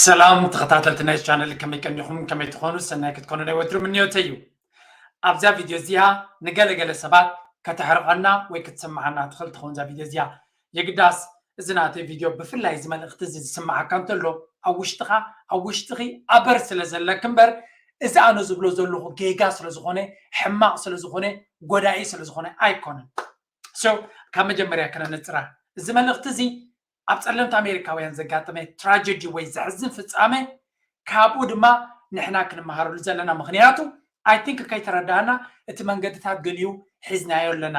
ሰላም ተኸታተልቲ ናይ ቻነል፣ ከመይ ቀኒኹም? ከመይ ትኾኑ? ሰናይ ክትኮኑ ናይ ወትሩ ምንዮተይ እዩ። ኣብዛ ቪድዮ እዚኣ ንገለገለ ሰባት ከተሕርቐና ወይ ክትስምዓና ትኽእል ትኸውን እዛ ቪድዮ እዚኣ። የግዳስ እዚ ናተይ ቪድዮ ብፍላይ እዚ መልእኽቲ እዚ ዝስምዓካ እንተሎ ኣብ ውሽጥኻ ኣብ ውሽጥኺ ኣበር ስለ ዘለክ እምበር እዚ ኣነ ዝብሎ ዘለኹ ጌጋ ስለ ዝኾነ ሕማቕ ስለ ዝኾነ ጎዳኢ ስለ ዝኾነ ኣይኮነን። So ካብ መጀመርያ ከነነጽራ እዚ መልእኽቲ እዚ ኣብ ጸለምቲ ኣሜሪካውያን ዘጋጠመ ትራጀዲ ወይ ዘሕዝን ፍጻመ ካብኡ ድማ ንሕና ክንመሃረሉ ዘለና ምኽንያቱ I think ከይተረዳእና እቲ መንገድታት ገሊኡ ሒዝናዮ ኣለና።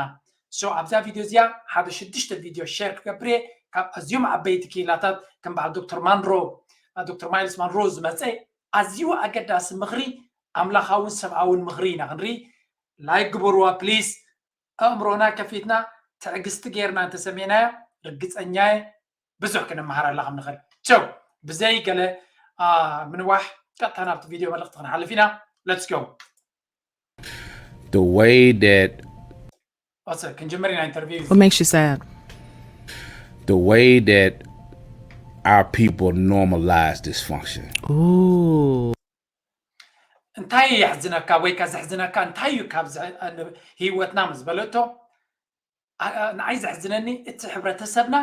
So ኣብዛ ቪድዮ እዚኣ ሓደ ሽዱሽተ ቪድዮ ሸር ክገብር እየ ካብ ኣዝዮም ዓበይቲ ክኢላታት ከም በዓል ዶክተር ማንሮ ዶክተር ማይልስ ማንሮ ዝመጸ ኣዝዩ ኣገዳሲ ምኽሪ ኣምላኻውን ሰብኣውን ምኽሪ ኢና ክንርኢ። ላይክ ግበርዋ ፕሊስ። ኣእምሮና ከፊትና ትዕግስቲ ጌርና እንተሰሚዕናዮ ርግጸኛ እየ ብዙሕ ክንመሃረላ ከም ንኽእል። ቸው ብዘይ ገለ ምንዋሕ ቀጥታ ናብቲ ቪድዮ መልእኽቲ ክንሓልፍ ኢና። Let's go. The way that ኦሰ ክንጅምር ኢና ኢንተርቪው። What makes you sad? The way that our people normalize dysfunction. Ooh. እንታይ የሕዝነካ ወይ ከ ዘሕዝነካ እንታይ እዩ ካብ ህይወትና ምስ በለቶ ንዓይ ዘሕዝነኒ እቲ ሕብረተሰብና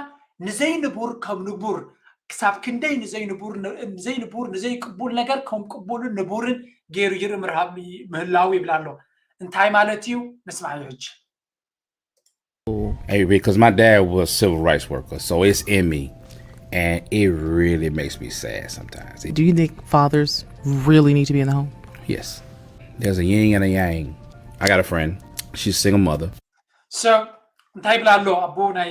ንዘይንቡር ከም ንቡር ክሳብ ክንደይ ንዘይንቡር ንዘይንቡር ንዘይቅቡል ነገር ከም ቅቡልን ንቡርን ገይሩ ይርኢ ምህላው ይብል ኣሎ። እንታይ ማለት እዩ? ንስማዕ እዩ ሕጂ። Hey, because my dad was a civil rights worker, so it's in me, and it really makes me sad sometimes. Do you think fathers really need to be in the home? Yes, there's a yin and a yang. I got a friend. She's a single mother. So እንታይ ይብል ኣሎ ኣቦ ናይ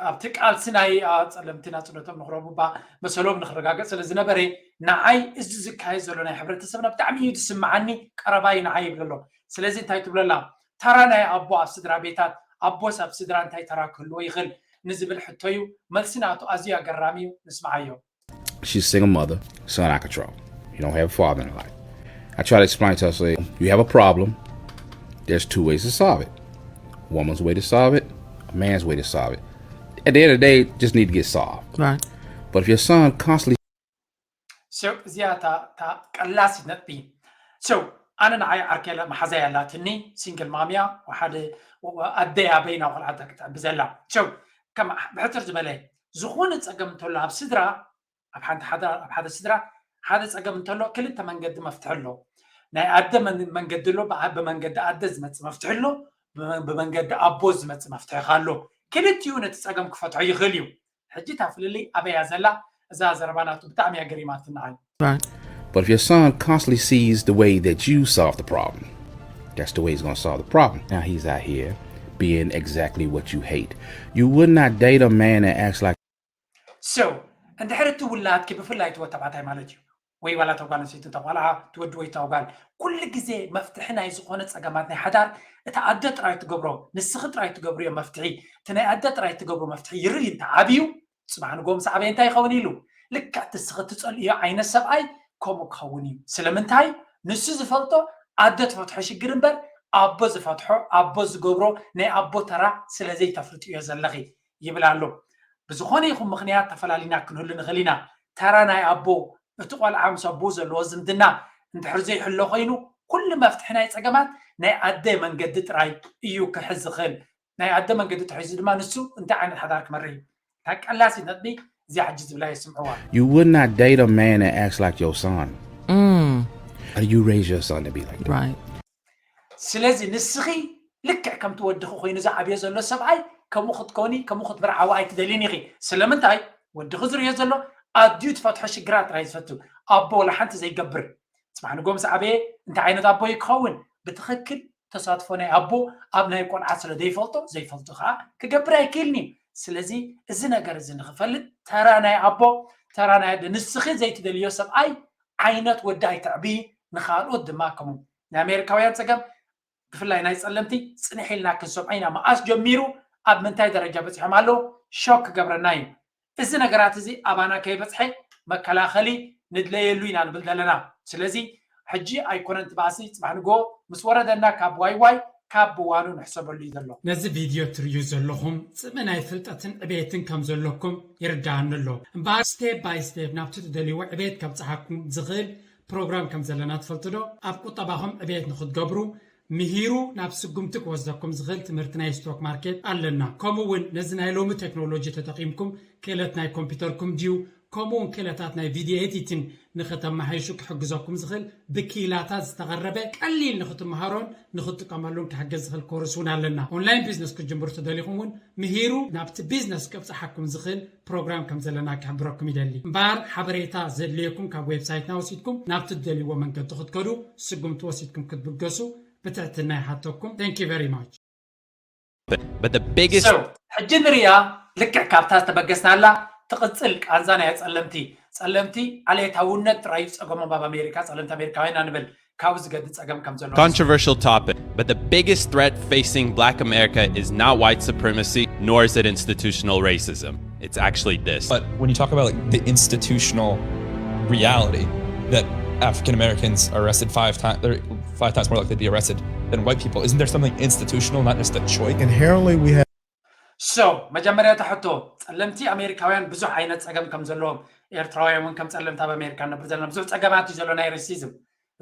ኣብቲ ቃልሲ ናይ ጸለምቲ ናጽነቶም ንኽረቡ መሰሎም ንኽረጋገጽ ስለ ዝነበረ ንዓይ እዚ ዝካየድ ዘሎ ናይ ሕብረተሰብና ብጣዕሚ እዩ ዝስምዓኒ፣ ቀረባይ ንዓይ ይብል ኣሎ። ስለዚ እንታይ ትብለላ ተራ ናይ ኣቦ ኣብ ስድራ ቤታት ኣቦስ ኣብ ስድራ እንታይ ተራ ክህልዎ ይኽእል ንዝብል ሕቶ እዩ። መልሲ ናቱ ኣዝዩ ኣገራሚ እዩ። ንስምዓዮ። She's a single mother, son out of control. You don't have a father in her life. I try to explain to her, say, you have a problem. There's two ways to solve it. Woman's way to solve it, a man's way to solve it. At the end of the day, it just need to get solved. Right. But if your son constantly So እዚኣ እታ ቀላሲት ነጥቢ። So ኣነ ንዓይ ዓርከይ መሓዛይ ኣላትኒ ሲንግል ማምያ ሓደ ኣደይ ኣበይና ቆልዓ ክትዕቢ ዘላ። So ከም ብሕፅር ዝበለ ዝኾነ ፀገም እንተሎ ኣብ ስድራ ኣብ ሓንቲ ሓደ ኣብ ሓደ ስድራ ሓደ ፀገም እንተሎ ክልተ መንገዲ መፍትሒ ኣሎ። ናይ ኣደ መንገዲ ኣሎ፣ ብመንገዲ ኣደ ዝመፅእ መፍትሒ ኣሎ፣ ብመንገዲ ኣቦ ዝመፅእ መፍትሒ ኣሎ። ክልቲኡ ነቲ ፀገም ክፈትሖ ይኽእል እዩ። ሕጂ እታ ፍልልይ ኣበያ ዘላ እዛ ዘረባ ናቱ ብጣዕሚ እያ ገሪማትኒ። But if your son constantly sees the way that you solve the problem, that's the way he's going to solve the problem. Now he's out here being exactly what you hate. You would not date a man that acts like So እንድሕር እቲ ውላድኪ ብፍላይ ትወ ተባዕታይ ማለት እዩ ወይ ዋላ ተጓል ኣንስተይቲ ተቋልዓ ትወዲ ወይ ተጓል ኩሉ ግዜ መፍትሒ ናይ ዝኾነ ፀገማት ናይ ሓዳር እቲ ኣደ ጥራይ ትገብሮ ንስኺ ጥራይ ትገብርዮ መፍትሒ እቲ ናይ ኣደ ጥራይ ትገብሮ መፍትሒ ይርኢ እንተ ዓብዩ ፅባሕ ንጎ ምስ ዓበየ እንታይ ይኸውን ኢሉ ልክዕ እቲ ንስኺ ትፀልእዮ ዓይነት ሰብኣይ ከምኡ ክኸውን እዩ። ስለምንታይ ንሱ ዝፈልጦ ኣደ ትፈትሖ ሽግር እምበር ኣቦ ዝፈትሖ ኣቦ ዝገብሮ ናይ ኣቦ ተራ ስለ ዘይተፍልጥዮ ዘለኺ ይብል ኣሎ። ብዝኾነ ይኹን ምኽንያት ተፈላሊና ክንህሉ ንኽእል ኢና። ተራ ናይ ኣቦ እቲ ቆልዓ ምስ ኣቦኡ ዘለዎ ዝምድና እንድሕር ዘይሕሎ ኮይኑ ኩሉ መፍትሒ ናይ ፀገማት ናይ ኣደ መንገዲ ጥራይ እዩ ክሕዝ ዝኽእል። ናይ ኣደ መንገዲ ተሒዙ ድማ ንሱ እንታይ ዓይነት ሓዳር ክመርሕ እዩ? እታ ቀላሲት ነጥቢ እዚኣ ሕጂ ዝብላ የስምዕዋ። You would not date a man that acts like your son. Mm, How do you raise your son to be like that? right. ስለዚ ንስኺ ልክዕ ከምቲ ወድኺ ኮይኑ ዝዓብዮ ዘሎ ሰብኣይ ከምኡ ክትኮኒ ከምኡ ክትምርዓዊ ኣይትደልይን ኢኺ። ስለምንታይ? ወድኺ ዝርእዮ ዘሎ ኣድዩ ትፈትሖ ሽግራት ጥራይ ዝፈቱ ኣቦ ወላ ሓንቲ ዘይገብር። ፅባሕ ንጎ ምስ ዓበየ እንታይ ዓይነት ኣቦ እዩ ክኸውን? ብትኽክል ተሳትፎ ናይ ኣቦ ኣብ ናይ ቆልዓ ስለ ዘይፈልጦ ዘይፈልጡ ከዓ ክገብር ኣይክእልን እዩ። ስለዚ እዚ ነገር እዚ ንክፈልጥ ተራ ናይ ኣቦ ተራ ናይ ኣደ ንስኺ ዘይትደልዮ ሰብኣይ ዓይነት ወዲ ኣይተዕብዪ። ንካልኦት ድማ ከምኡ ናይ ኣሜሪካውያን ፀገም ብፍላይ ናይ ፀለምቲ ፅንሕ ኢልና ክንሰምዖ ኢና። መኣስ ጀሚሩ ኣብ ምንታይ ደረጃ በፂሖም ኣለዉ ሾክ ክገብረና እዩ። እዚ ነገራት እዚ ኣባና ከይበፅሐ መከላኸሊ ንድለየሉ ኢና ንብል ዘለና። ስለዚ ሕጂ ኣይኮነን ትባእሲ ፅባሕ ንጎ ምስ ወረደና ካብ ዋይ ዋይ ካብ ብዋኑ ንሕሰበሉ እዩ ዘሎ። ነዚ ቪድዮ ትርእዩ ዘለኹም ጽምእ ናይ ፍልጠትን ዕቤትን ከም ዘለኩም ይርዳኣኒ ኣሎ። እምበኣር ስቴፕ ባይ ስቴፕ ናብቲ ትደልይዎ ዕቤት ከብጽሓኩም ዝኽእል ፕሮግራም ከም ዘለና ትፈልጡ ዶ? ኣብ ቁጠባኹም ዕቤት ንኽትገብሩ ምሂሩ ናብ ስጉምቲ ክወስደኩም ዝኽእል ትምህርቲ ናይ ስቶክ ማርኬት ኣለና። ከምኡ እውን ነዚ ናይ ሎሚ ቴክኖሎጂ ተጠቒምኩም ክእለት ናይ ኮምፒውተርኩም ድዩ ከምኡ እውን ክእለታት ናይ ቪድዮ ኤዲቲን ንኽተመሓይሹ ክሕግዘኩም ዝኽእል ብኪላታት ዝተቐረበ ቀሊል ንኽትመሃሮን ንኽትጥቀመሉን ክሕግዝ ዝኽእል ኮርስ እውን ኣለና። ኦንላይን ቢዝነስ ክትጅምሩ ተደሊኹም እውን ምሂሩ ናብቲ ቢዝነስ ከብፅሓኩም ዝኽእል ፕሮግራም ከም ዘለና ክሕብረኩም ይደሊ። እምበኣር ሓበሬታ ዘድልየኩም ካብ ዌብሳይትና ወሲድኩም ናብቲ ትደልይዎ መንገዲ ክትከዱ ስጉምቲ ወሲድኩም ክትብገሱ ብትሕትና ይሓተኩም። Thank you very much። But the biggest So ሕጂ ንሪኣ ልክዕ ካብታ ዝተበገስናላ ትቕፅል ቃንዛ ናይ ጸለምቲ ጸለምቲ ዓሌታውነት ጥራይ ጸገሞም ኣብ ኣሜሪካ ጸለምቲ ኣሜሪካውያን ንብል ካብኡ ዝገድድ ጸገም ከም ዘሎ controversial topic, but the biggest threat facing black America is not white supremacy, nor is it institutional racism. It's actually this. But when you talk about like the institutional reality that African Americans are arrested five times, they're five times more likely to be arrested than white people, isn't there something institutional, not just a choice? Inherently, we have So መጀመርያ ተሕቶ ጸለምቲ ኣሜሪካውያን ብዙሕ ዓይነት ጸገም ከም ዘለዎም ኤርትራውያን እውን ከም ጸለምቲ ኣብ ኣሜሪካ ንነብር ዘለና ብዙሕ ጸገማት እዩ ዘሎ ናይ ሬሲዝም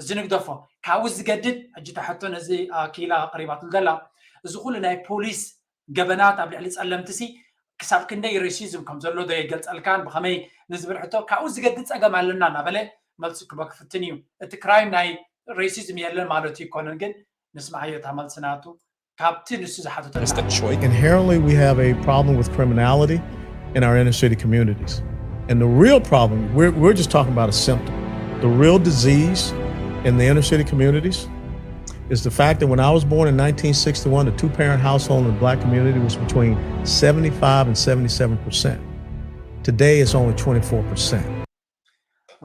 እዚ ንግደፎ ካብኡ ዝገድድ ሕጂ ተሕቶ ነዚ ኣኪላ ቀሪባትሉ ዘላ እዚ ኩሉ ናይ ፖሊስ ገበናት ኣብ ልዕሊ ጸለምቲ ሲ ክሳብ ክንደይ ሬሲዝም ከም ዘሎ ዶ የገልጸልካን ብኸመይ ንዝብል ሕቶ ካብኡ ዝገድድ ጸገም ኣለና እናበለ መልሲ ክበ ክፍትን እዩ እቲ ክራይም ናይ ሬሲዝም የለን ማለት ይኮነን ግን ንስማዓዮ እታ መልሲ ናቱ ካብቲ ንሱ ዝሓተቶ Just a choice. Inherently, we have a problem with criminality in our inner city communities. And the real problem, we're, we're just talking about a symptom. The real disease in the inner city communities is the fact that when I was born in nineteen sixty-one, the two parent household in the black community was between seventy-five and seventy-seven percent. Today, it's only twenty-four percent.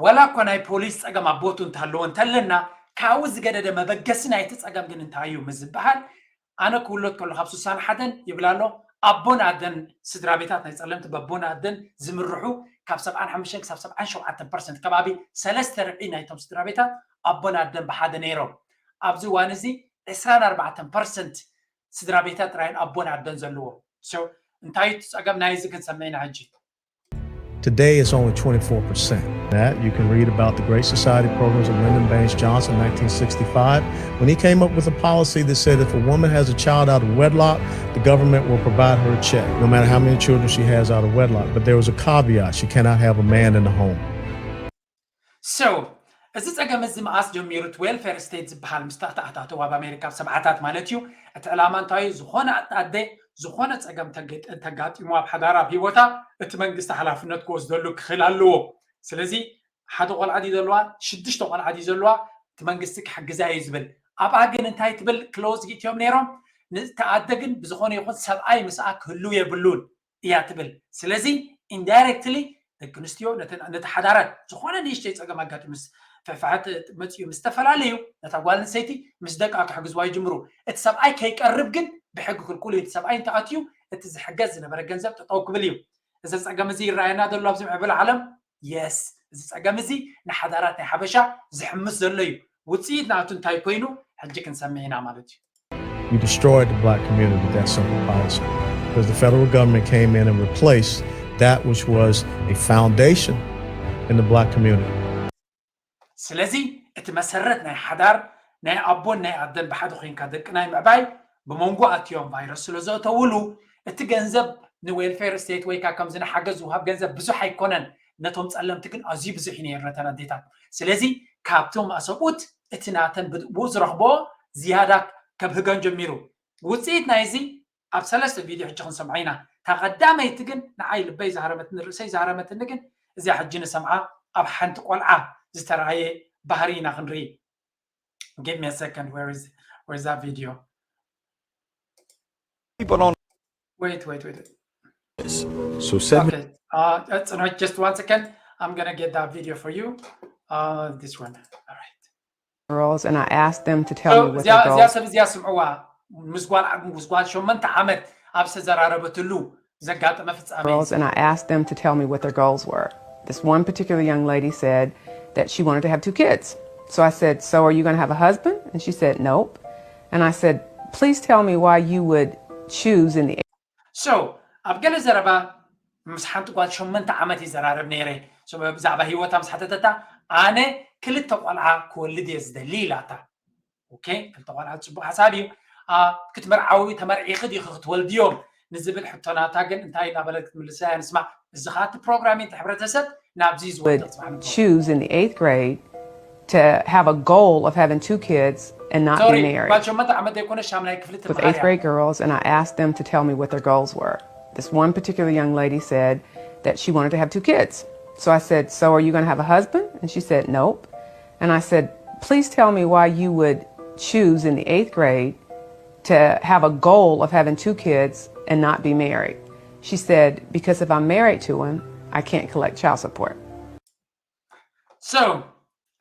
ወላ እኳ ናይ ፖሊስ ጸገም ኣብ ቦቱ እንተሃለዎ እንተለና ካብኡ ዝገደደ መበገሲ ናይቲ ጸገም ግን እንታይ እዩ ምስ ዝበሃል ኣነ ክውለድ ከሎ ካብ ስሳን ሓደን ይብል ኣሎ ኣቦን ኣደን ስድራ ቤታት ናይ ጸለምቲ በቦን ኣደን ዝምርሑ ካብ ሰብዓን ሓሙሽተን ክሳብ ሰብዓን ሸውዓተን ፐርሰንት ከባቢ ሰለስተ ርብዒ ናይቶም ስድራ ቤታት ኣቦን ኣደን ብሓደ ነይሮም ኣብዚ እዋን እዚ ዕስራን ኣርባዕተን ፐርሰንት ስድራ ቤታት ጥራይን ኣቦን ኣደን ዘለዎ እንታይ ጸገም ናይዚ ክንሰምዕ ኢና ሕጂ Today, it's only twenty-four percent. That you can read about the Great Society programs of Lyndon Baines Johnson in nineteen sixty-five, when he came up with a policy that said if a woman has a child out of wedlock, the government will provide her a check, no matter how many children she has out of wedlock. But there was a caveat: she cannot have a man in the home. So እዚ ጸገም እዚ መኣስ ጀሚሩ እቲ ዌልፌር ስቴት ዝበሃል ምስ ተኣታተው ኣብ ኣሜሪካ ኣብ ሰብዓታት ማለት እዩ እቲ ዕላማ እንታይ እዩ ዝኾነ ኣደ ዝኾነ ጸገም እንተጋጢሙ ኣብ ሓዳራ ኣብ ህይወታ እቲ መንግስቲ ሓላፍነት ክወስደሉ ክኽእል ኣለዎ ስለዚ ሓደ ቆልዓ ድዩ ዘለዋ ሽዱሽተ ቆልዓ ድዩ ዘለዋ እቲ መንግስቲ ክሕግዛ እዩ ዝብል ኣብኣ ግን እንታይ ትብል ክሎዝ ኢትዮም ነይሮም ንተኣደ ግን ብዝኾነ ይኹን ሰብኣይ ምስኣ ክህልው የብሉን እያ ትብል ስለዚ ኢንዳይረክትሊ ደቂ ኣንስትዮ ነቲ ሓዳራት ዝኾነ ንእሽተይ ፀገም ኣጋጢሙ ምስ ፍሕፍሐት መፅኡ ምስ ዝተፈላለዩ ነታ ጓል ኣንስተይቲ ምስ ደቃ ክሕግዝዋ ይጅምሩ እቲ ሰብኣይ ከይቀርብ ግን ብሕጊ ክልኩል እዩ እቲ ሰብኣይ እንተኣትዩ እቲ ዝሕገዝ ዝነበረ ገንዘብ ጠጠው ክብል እዩ እዚ ፀገም እዚ ይረኣየና ዘሎ ኣብዚ ምዕብል ዓለም የስ እዚ ፀገም እዚ ንሓዳራት ናይ ሓበሻ ዝሕምስ ዘሎ እዩ ውፅኢት ናቱ እንታይ ኮይኑ ሕጂ ክንሰምዕ ኢና ማለት እዩ You destroyed the black community with that simple policy. Because the federal government came in and replaced that which was a foundation in the black community. ስለዚ እቲ መሰረት ናይ ሓዳር ናይ ኣቦን ናይ ኣደን ብሓደ ኮይንካ ደቂ ናይ ምዕባይ ብመንጎ ኣትዮም ቫይረስ ስለ ዘእተውሉ እቲ ገንዘብ ንዌልፌር ስቴት ወይ ከዓ ከምዚ ንሓገዝ ዝውሃብ ገንዘብ ብዙሕ ኣይኮነን ነቶም ፀለምቲ ግን ኣዝዩ ብዙሕ እዩ ነይሩ ነተን ኣዴታት ስለዚ ካብቶም ኣሰብኡት እቲ ናተን ብኡ ዝረኽቦ ዝያዳ ከብህገን ጀሚሩ ውፅኢት ናይዚ ኣብ ሰለስተ ቪድዮ ሕጂ ክንሰምዖ ኢና እታ ቀዳመይቲ ግን ንዓይ ልበይ ዝሃረመትኒ ርእሰይ ዝሃረመትኒ ግን እዚኣ ሕጂ ንሰምዓ ኣብ ሓንቲ ቆልዓ ዝተረኣየ ባህሪ ኢና ክንርኢ Give me a second. Where is where's that video? People don't. Wait, wait, wait. So seven. Okay. Uh, that's no, just one second. I'm gonna get that video for you. Uh, this one. All right. Girls, and I asked them to tell so, me what their goals. እዚኣ ስምዕዋ ምስ ጓል ምስ ጓል ሸመንተ ዓመት ኣብ ዝተዘራረበትሉ ዘጋጠመ ፍጻሜ Girls, and I asked them to tell me what their goals were. This one particular young lady said that she wanted to have two kids. So I said, "So are you gonna have a husband?" And she said, "Nope." And I said, Please tell me why you would choose in the so ኣብ ገለ ዘረባ ምስ ሓንቲ ጓል ሸመንተ ዓመት ይዘራረብ ነይረ። ብዛዕባ ህይወታ ምስ ሓተተታ ኣነ ክልተ ቆልዓ ክወልድ እየ ዝደሊ ኢላታ። ኦኬ፣ ክልተ ቆልዓ ጽቡቅ ሓሳብ እዩ። ክትምርዓዊ ተመርዒኺ ዲኺ ክትወልድዮም ንዝብል ሕቶናታ ግን እንታይ እናበለት ክትምልሳ እያ ንስማዕ። እዚ ኻቲ ፕሮግራም እቲ ሕብረተሰብ ናብዚ ዝወድቕ ጽባሕ ንግሆ። Choose in the eighth grade to have a goal of having two kids and not be married. ጓል ሸመንተ ዓመት ዘይኮነ ሻምናይ ክፍሊ With eighth grade girls, and I asked them to tell me what their goals were. This one particular young lady said that she wanted to have two kids. So I said, "So are you going to have a husband?" And she said, "Nope." And I said, "Please tell me why you would choose in the eighth grade to have a goal of having two kids and not be married." She said, "Because if I'm married to him, I can't collect child support." So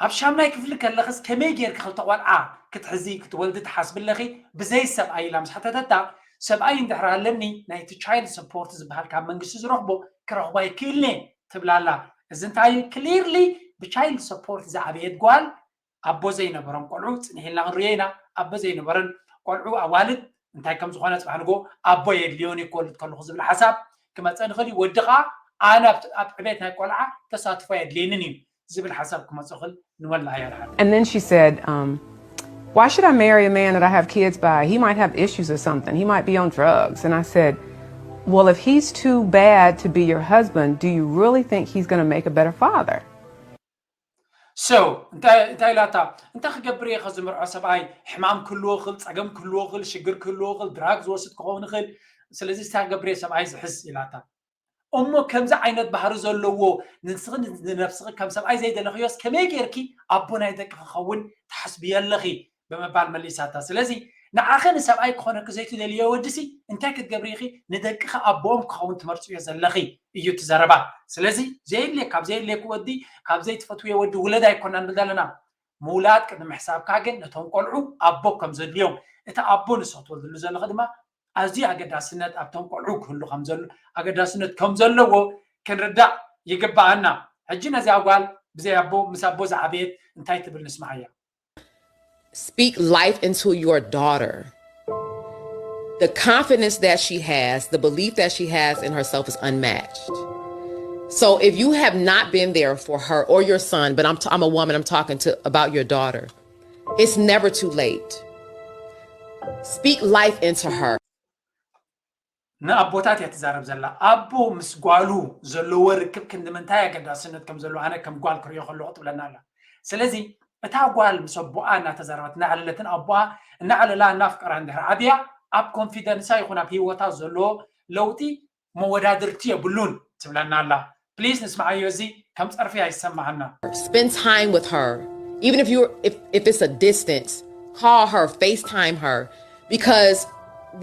ኣብ ሻምናይ ክፍሊ ከለኽስ ከመይ ጌርኪ ክልተ ቆልዓ ክትሕዚ ክትወልዲ ትሓስቢ ኣለኺ? ብዘይ ሰብኣይ ኢላ ምስ ሓተተታ፣ ሰብኣይ እንድሕር ኣለኒ ናይቲ child support ዝበሃል ካብ መንግስቲ ዝረኽቦ ክረኽቦ ኣይክእልን እየ ትብላ ኣላ። እዚ እንታይ እዩ? Clearly ብ child support ዝዓበየት ጓል ኣቦ ዘይነበሮም ቆልዑ ጽንሕ ኢልና ክንርእዮ ኢና። ኣቦ ዘይነበረን ቆልዑ ኣዋልድ እንታይ ከም ዝኾነ ጽባሕ ንግሆ ኣቦ የድልዮን እዩ ክወልድ ከለኹ ዝብል ሓሳብ ክመጸ ንኽእል እዩ። ወዲ ኸዓ ኣነ ኣብ ዕቤት ናይ ቆልዓ ተሳትፎ ኣየድልየንን እዩ ዝብል ሓሳብ ክመጽእ ክእል ንወላ ኣያ ድሓር። And then she said, um, "Why should I marry a man that I have kids by? He might have issues or something. He might be on drugs." And I said, "Well, if he's too bad to be your husband, do you really think he's going to make a better father?" So እንታይ እንታይ ኢላታ? እንታይ ክገብር እየ ከዝምርዖ ሰብኣይ? ሕማም ክህልዎ ክእል፣ ጸገም ክህልዎ ክእል፣ ሽግር ክህልዎ ክእል፣ ድራግ ዝወስድ ክኸውን ይኽእል። ስለዚ እንታይ ክገብር እየ ሰብኣይ ዝሕዝ ኢላታ። እሞ ከምዚ ዓይነት ባህሪ ዘለዎ ንስኺ ንነብስኺ ከም ሰብኣይ ዘይደለኽዮስ ከመይ ጌርኪ ኣቦ ናይ ደቂ ክኸውን ትሓስብዮ ኣለኺ? ብምባል መሊሳታ። ስለዚ ንዓኺ ንሰብኣይ ክኾነኪ ዘይትደልዮ ወዲሲ እንታይ ክትገብሪ ኢኺ? ንደቅኺ ኣቦኦም ክኸውን ትመርፅዮ ዘለኺ እዩ እቲ ዘረባ። ስለዚ ዘየድልየ ካብ ዘየድልየኪ ወዲ ካብ ዘይትፈትውዮ ወዲ ውለድ ኣይኮና ንብል ዘለና። ምውላድ ቅድሚ ምሕሳብካ ግን ነቶም ቆልዑ ኣቦ ከም ዘድልዮም እቲ ኣቦ ንስኺ ትወልድሉ ዘለኺ ድማ ኣዝዩ ኣገዳስነት ኣብቶም ቆልዑ ክህሉ ከም ዘሎ ኣገዳስነት ከም ዘለዎ ክንርዳእ ይግባኣና። ሕጂ ነዚኣ ጓል ብዘይ ኣቦ ምስ ኣቦ ዝዓበየት እንታይ ትብል ንስማዓያ። Speak life into your daughter. The confidence that she has, the belief that she has in herself is unmatched. So if you have not been there for her or your son, but I'm, t- I'm a woman, I'm talking to about your daughter. It's never too late. Speak life into her. ንኣቦታት እያ ትዛረብ ዘላ። ኣቦ ምስ ጓሉ ዘለዎ ርክብ ክንዲ ምንታይ ኣገዳስነት ከም ዘለዎ ኣነ ከም ጓል ክሪኦ ከለኹ ትብለና ኣላ። ስለዚ እታ ጓል ምስ ኣቦኣ እናተዛረበት እናዕለለትን ኣቦኣ እናዕለላ እናፍቀራ እንድሕር ዓብያ ኣብ ኮንፊደንሳ ይኹን ኣብ ህይወታ ዘለዎ ለውጢ መወዳድርቲ የብሉን ትብለና ኣላ። ፕሊዝ ንስምዓዮ፣ እዚ ከም ጸርፊ ኣይሰማዓና። Spend time with her, even if you if if it's a distance, call her, FaceTime her, because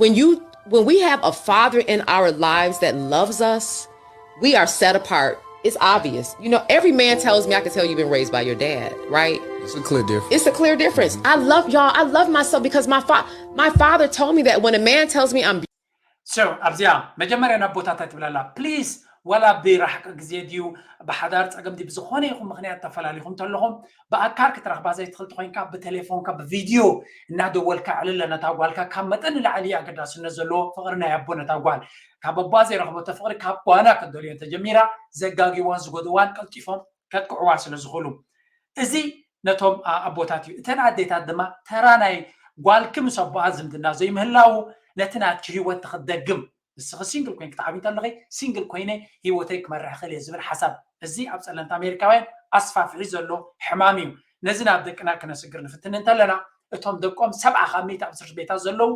when you when we have a father in our lives that loves us, we are set apart. It's obvious. You know, every man tells me, "I can tell you've been raised by your dad," right? It's a clear difference. It's a clear difference. I love y'all. I love myself because my fa- my father told me that when a man tells me I'm So ኣብዚኣ መጀመርያ ናብ ቦታታ ትብላላ ፕሊዝ። ዋላ ብራሕቂ ግዜ ድዩ ብሓዳር ጸገም ድዩ ብዝኾነ ይኹን ምኽንያት ተፈላሊኹም ተለኹም ብኣካል ክትረኽባ ዘይትኽእል ተኾይንካ ብቴሌፎንካ ብቪድዮ እናደወልካ ዕልለ ነታ ጓልካ ካብ መጠን ንላዕሊ ኣገዳስነት ዘለዎ ፍቕሪ ናይ ኣቦ ነታ ጓል ካብ ኣቦኣ ዘይረኽበቶ ፍቕሪ ካብ ጓና ክትደልዮ ተጀሚራ ዘጋግይዋን ዝጎድዋን ቀልጢፎም ከጥቅዕዋ ስለ ዝኽእሉ እዚ ነቶም ኣቦታት እዩ። እተን ኣዴታት ድማ ተራ ናይ ጓልኪ ምስ ኣቦኣ ዝምድና ዘይምህላዉ ነቲ ናትኪ ህይወት ንኽትደግም ንስኺ ሲንግል ኮይንኪ ትዓብዪ እንተለኺ ሲንግል ኮይነ ህይወተይ ክመርሕ ክእል እየ ዝብል ሓሳብ እዚ ኣብ ጸለምቲ ኣሜሪካውያን ኣስፋፍሒ ዘሎ ሕማም እዩ። ነዚ ናብ ደቅና ክነስግር ንፍትን እንተለና እቶም ደቆም ሰብዓ ካብ ሚእቲ ኣብ ስርቤታት ዘለዉ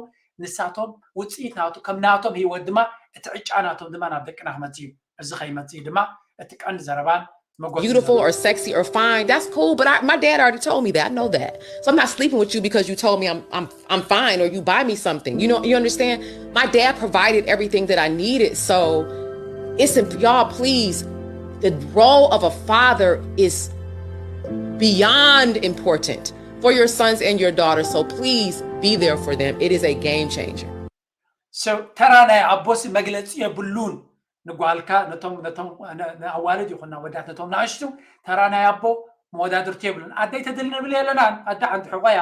ንሳቶም ውፅኢት ናቱ ከም ናቶም ህይወት ድማ እቲ ዕጫ ናቶም ድማ ናብ ደቅና ክመፅእ እዩ። እዚ ከይመፅእ ድማ እቲ ቀንዲ ዘረባን beautiful or sexy or fine, that's cool. But I, my dad already told me that. I know that. So I'm not sleeping with you because you told me I'm I'm I'm fine or you buy me something. You know, you understand? My dad provided everything that I needed. So it's y'all, please. The role of a father is beyond important for your sons and your daughters. So please be there for them. It is a game changer. So ተራ ናይ ኣቦሲ መግለፂ የብሉን። ንጓልካ ነቶም ነቶም ንኣዋልድ ይኹን ንኣወዳት ነቶም ንኣሽቱ ተራ ናይ ኣቦ መወዳድርቲ የብሉን። ኣደይ ተድሊ ንብል የለናን ኣደ ሓንቲ ሕቆያ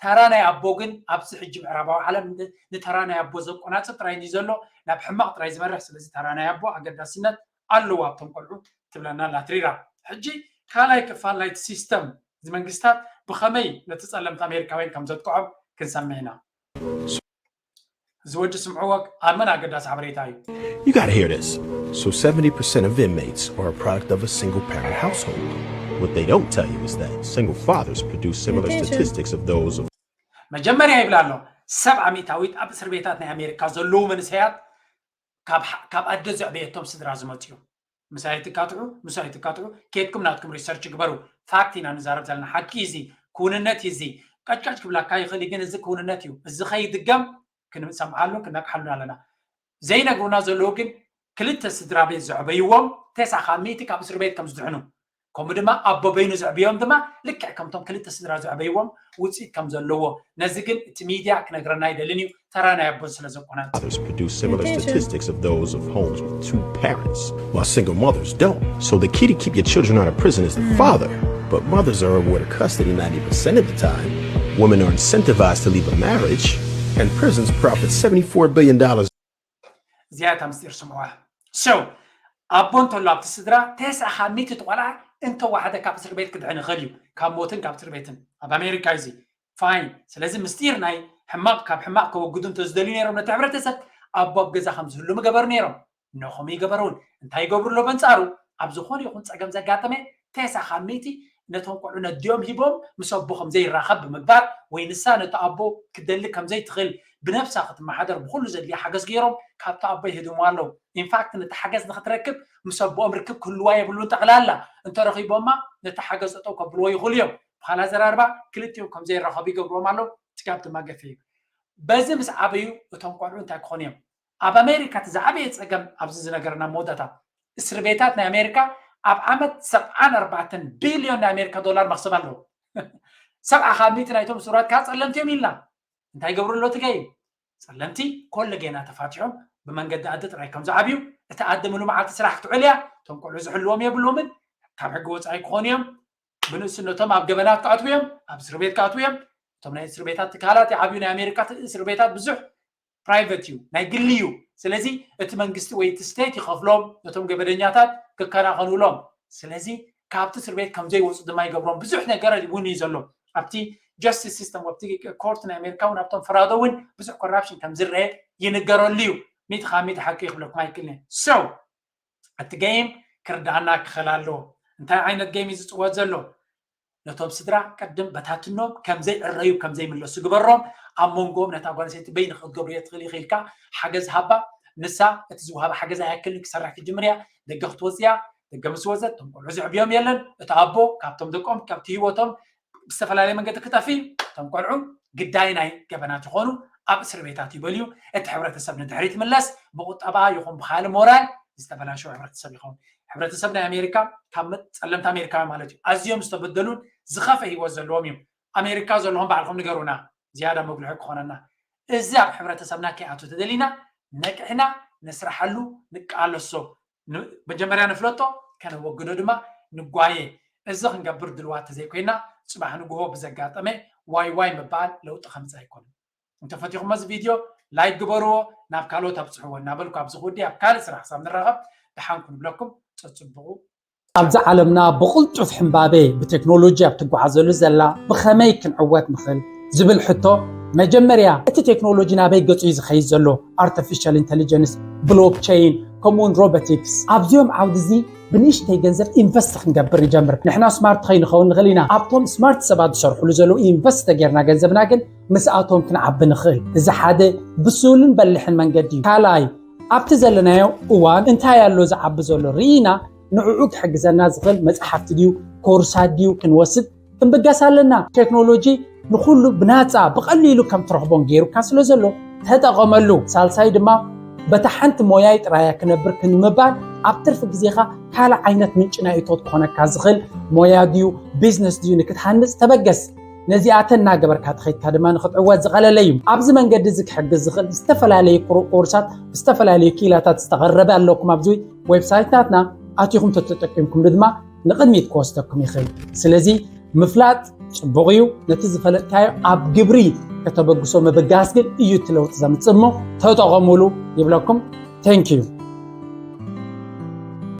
ተራ ናይ ኣቦ ግን ኣብዚ ሕጂ ምዕራባዊ ዓለም ን- ንተራ ናይ ኣቦ ዘቆናጽብ ጥራይ እዩ ዘሎ፣ ናብ ሕማቕ ጥራይ ዝመርሕ። ስለዚ ተራ ናይ ኣቦ ኣገዳስነት ኣለዎ ኣብቶም ቆልዑ ትብለና ኣላ ትሪራ። ሕጂ ካልኣይ ክፋል ናይቲ ሲስተም እዚ መንግስታት ብኸመይ ነቲ ጸለምቲ ኣሜሪካውያን ከም ዘጥቅዖም ክንሰምዕ ኢና። እዚ ወዲ ስምዕዎ ኣብ መን ኣገዳሲ ሓበሬታ እዩ። You gotta hear this. So seventy percent of inmates are a product of a single parent household. What they don't tell you is that single fathers produce similar statistics of those of መጀመርያ ይብል ኣሎ፣ ሰብዓ ሚእታዊት ኣብ እስር ቤታት ናይ ኣሜሪካ ዘለዉ መንእሰያት ካብ ኣደ ዘዕበየቶም ስድራ ዝመፅኡ። ምሳይ ትካትዑ ምሳይ ትካትዑ ኬድኩም ናትኩም ሪሰርች ግበሩ። ፋክት ኢና ንዛረብ ዘለና፣ ሓቂ እዚ ክውንነት እዚ። ቀጭቀጭ ክብላካ ይኽእል እዩ፣ ግን እዚ ክውንነት እዩ። እዚ ከይድገም ክንሰምዓሉን ክነቅሓሉን ኣለና። ዘይነግሩና ዘለዉ ግን ክልተ ስድራ ቤት ዘዕበይዎም ተስዓ ካብ ሚእቲ ካብ እስር ቤት ከም ዝድሕኑ፣ ከምኡ ድማ ኣቦ በይኑ ዘዕብዮም ድማ ልክዕ ከምቶም ክልተ ስድራ ዘዕበይዎም ውፅኢት ከም ዘለዎ። ነዚ ግን እቲ ሚድያ ክነግረና ኣይደልን እዩ፣ ተራ ናይ ኣቦን ስለ ዘኮናት። Fathers produce similar statistics of those of homes with two parents, while single mothers don't. So the key to keep your children out of prison is the father. But mothers are awarded custody ninety percent of the time. Women are incentivized to leave a marriage, and prisons profit seventy-four billion dollars. እዚኣ እታ ምስጢር ስምዑዋ። So ኣቦ እንተሎ ኣብቲ ስድራ ተስዓ ካብ ሚእቲ እቲ ቆልዓ እንተወሓደ ካብ እስር ቤት ክድሕን ይኽእል እዩ፣ ካብ ሞትን ካብ እስር ቤትን። ኣብ ኣሜሪካ እዚ ፋይን። ስለዚ ምስጢር ናይ ሕማቕ ካብ ሕማቕ ከወግዱ እንተዝደልዩ ነይሮም ነቲ ሕብረተሰብ ኣቦ ኣብ ገዛ ከም ዝህሉ ምገበሩ ነይሮም። ነኹም ይገበሩን እንታይ ይገብሩ ኣሎ? በንጻሩ ኣብ ዝኾነ ይኹን ጸገም ዘጋጠመ ተስዓ ካብ ሚእቲ ነቶም ቆልዑ ነዲኦም ሂቦም ምስ ኣቦ ከም ዘይራኸብ ብምግባር ወይ ንሳ ነቲ ኣቦ ክትደሊ ከም ዘይትኽእል ብነብሳ ክትመሓደር ብኹሉ ዘድልያ ሓገዝ ገይሮም ካብቲ ኣቦ ይህድምዋ ኣለዉ። ኢንፋክት ነቲ ሓገዝ ንክትረክብ ምስ ኣቦኦም ርክብ ክህልዋ የብሉን። ጠቕላላ እንተረኺቦማ ነቲ ሓገዝ ጠጠው ከብልዎ ይኽእሉ እዮም። ብኻል ኣዘራርባ ክልቲኦም ከም ዘይራኸቡ ይገብርዎም ኣለዉ። እቲ ጋብ ድማ ገፊሕ እዩ። በዚ ምስ ዓበዩ እቶም ቆልዑ እንታይ ክኾኑ እዮም? ኣብ ኣሜሪካ እቲ ዝዓበየ ጸገም ኣብዚ ዝነገርና መወዳእታ እስር ቤታት ናይ ኣሜሪካ ኣብ ዓመት ሰብዓን ኣርባዕተን ቢልዮን ናይ ኣሜሪካ ዶላር መኽሰብ ኣለዎ። ሰብዓ ካብ ሚእቲ ናይቶም ስውራት ከዓ ጸለምቲ እዮም ኢልና። እንታይ ይገብሩ ኣሎ እቲ ገይም? ጸለምቲ ኮለ ጌና ተፋቲሖም ብመንገዲ ኣደ ጥራይ ከም ዝዓብዩ፣ እቲ ኣደ ምሉ መዓልቲ ስራሕ ክትውዕል እያ። እቶም ቆልዑ ዝሕልዎም የብሎምን፣ ካብ ሕጊ ወጻኢ ክኾኑ እዮም። ብንእስነቶም ኣብ ገበናት ክኣትዉ እዮም፣ ኣብ እስር ቤት ክኣትዉ እዮም። እቶም ናይ እስር ቤታት ትካላት ይዓብዩ። ናይ ኣሜሪካ እስር ቤታት ብዙሕ ፕራይቨት እዩ፣ ናይ ግሊ እዩ። ስለዚ እቲ መንግስቲ ወይ እቲ ስቴት ይኸፍሎም ነቶም ገበደኛታት ክከናኸኑሎም። ስለዚ ካብቲ እስር ቤት ከም ዘይወፁ ድማ ይገብሮም። ብዙሕ ነገር እውን እዩ ዘሎ ኣብቲ ጀስቲስ ሲስተም፣ ኣብቲ ኮርት ናይ ኣሜሪካ እውን ኣብቶም ፈራዶ እውን ብዙሕ ኮራፕሽን ከም ዝረአ ይንገረሉ እዩ። ሚእቲ ካብ ሚእቲ ሓቂ ክብለኩም ኣይክእልን። So እቲ ገይም ክርዳኣና ክኽእል ኣለዎ። እንታይ ዓይነት ገይም እዩ ዝፅወት ዘሎ? ነቶም ስድራ ቅድም በታትኖም ከም ዘይዕረዩ ከም ዘይምለሱ ግበሮም። ኣብ መንጎኦም ነታ ጓል ኣንስተይቲ በይንኺ ክትገብርዮ ትኽእሊ ኢኺ ኢልካ ሓገዝ ሃባ። ንሳ እቲ ዝወሃባ ሓገዝ ኣይኣክልን፣ ክሰርሕ ክትጅምር እያ። ደገ ክትወፅእ እያ። ደገ ምስ ወፀት እቶም ቆልዑ ዘዕብዮም የለን። እቲ ኣቦ ካብቶም ደቆም ካብቲ ህይወቶም ብዝተፈላለየ መንገዲ ክጠፍእ እዩ። እቶም ቆልዑ ግዳይ ናይ ገበናት ይኾኑ፣ ኣብ እስር ቤታት ይበልዩ። እቲ ሕብረተሰብ ንድሕሪት ይምለስ። ብቁጠባ ይኹን ብኻልእ ሞራል ዝተበላሸወ ሕብረተሰብ ይኸውን። ሕብረተሰብ ናይ ኣሜሪካ ካብ መ- ጸለምቲ ኣሜሪካውያን ማለት እዩ ኣዝዮም ዝተበደሉን ዝኸፍአ ህይወት ዘለዎም እዮም። ኣሜሪካ ዘለኹም ባዕልኹም ንገሩና፣ ዝያዳ መጉልሒ ክኾነና። እዚ ኣብ ሕብረተሰብና ከይኣቱ ተደሊና ነቅሕና ንስራሓሉ፣ ንቃለሶ። ን- መጀመርያ ንፍለጦ፣ ከነወግዶ ድማ ንጓየ። እዚ ክንገብር ድልዋት ተዘይኮይና፣ ጽባሕ ንግሆ ብዘጋጠመ ዋይ ዋይ ምባል ለውጢ ከምጽእ ኣይኮነን። እንተፈቲኹሞ እዚ ቪድዮ ላይክ ግበርዎ፣ ናብ ካልኦት ኣብጽሕዎ እናበልኩ ኣብዚ ክውዲ ኣብ ካልእ ስራሕ ክሳብ ንራኸብ ደሓን ኩኑ ብለኩም። ጸጽብቑ። ኣብዚ ዓለምና ብቕልጡፍ ሕምባቤ ብቴክኖሎጂ ኣብ ትጓዓዘሉ ዘላ ብኸመይ ክንዕወት ንኽእል ዝብል ሕቶ፣ መጀመርያ እቲ ቴክኖሎጂ ናበይ ገጹ እዩ ዝኸይድ ዘሎ? ኣርቲፊሻል ኢንተሊጀንስ፣ ብሎክቸይን፣ ከምኡውን ሮቦቲክስ። ኣብዚኦም ዓውዲ እዚ ብንእሽተይ ገንዘብ ኢንቨስት ክንገብር ንጀምር። ንሕና ስማርት ከይንኸውን ንኽእል ኢና። ኣብቶም ስማርት ሰባት ዝሰርሕሉ ዘለዉ ኢንቨስት ተጌርና ገንዘብና ግን ምስኣቶም ክንዓቢ ንኽእል። እዚ ሓደ ብሱልን በልሕን መንገዲ እዩ። ካልኣይ፣ ኣብቲ ዘለናዮ እዋን እንታይ ኣሎ ዝዓቢ ዘሎ ርኢና ንዕኡ ክሕግዘና ዝኽእል መጽሓፍቲ ድዩ ኮርሳት ድዩ ክንወስድ ክንብገስ ኣለና። ቴክኖሎጂ ንኹሉ ብናጻ ብቐሊሉ ከም ትረኽቦን ገይሩካ ስለ ዘሎ ተጠቐመሉ። ሳልሳይ ድማ በታ ሓንቲ ሞያይ ጥራያ ክነብር ክንምባል ኣብ ትርፊ ግዜኻ ካልእ ዓይነት ምንጪ ናይ እቶት ክኾነካ ዝኽእል ሞያ ድዩ ቢዝነስ ድዩ ንክትሃንጽ ተበገስ። ነዚኣተን እናገበርካ ተኸይድካ ድማ ንክትዕወት ዝቐለለ እዩ። ኣብዚ መንገዲ እዚ ክሕግዝ ዝኽእል ዝተፈላለዩ ኮርሳት ብዝተፈላለዩ ክኢላታት ዝተቐረበ ኣለኩም ኣብዚ ዌብሳይት ናትና ኣቲኹም ተተጠቂምኩም ድማ ንቕድሚት ክወስደኩም ይኽእል። ስለዚ ምፍላጥ ጽቡቕ እዩ። ነቲ ዝፈለጥካዮ ኣብ ግብሪ ከተበግሶ ምብጋስ ግን እዩ እቲ ለውጢ ዘምጽእ እሞ ተጠቐሙሉ ይብለኩም። Thank you።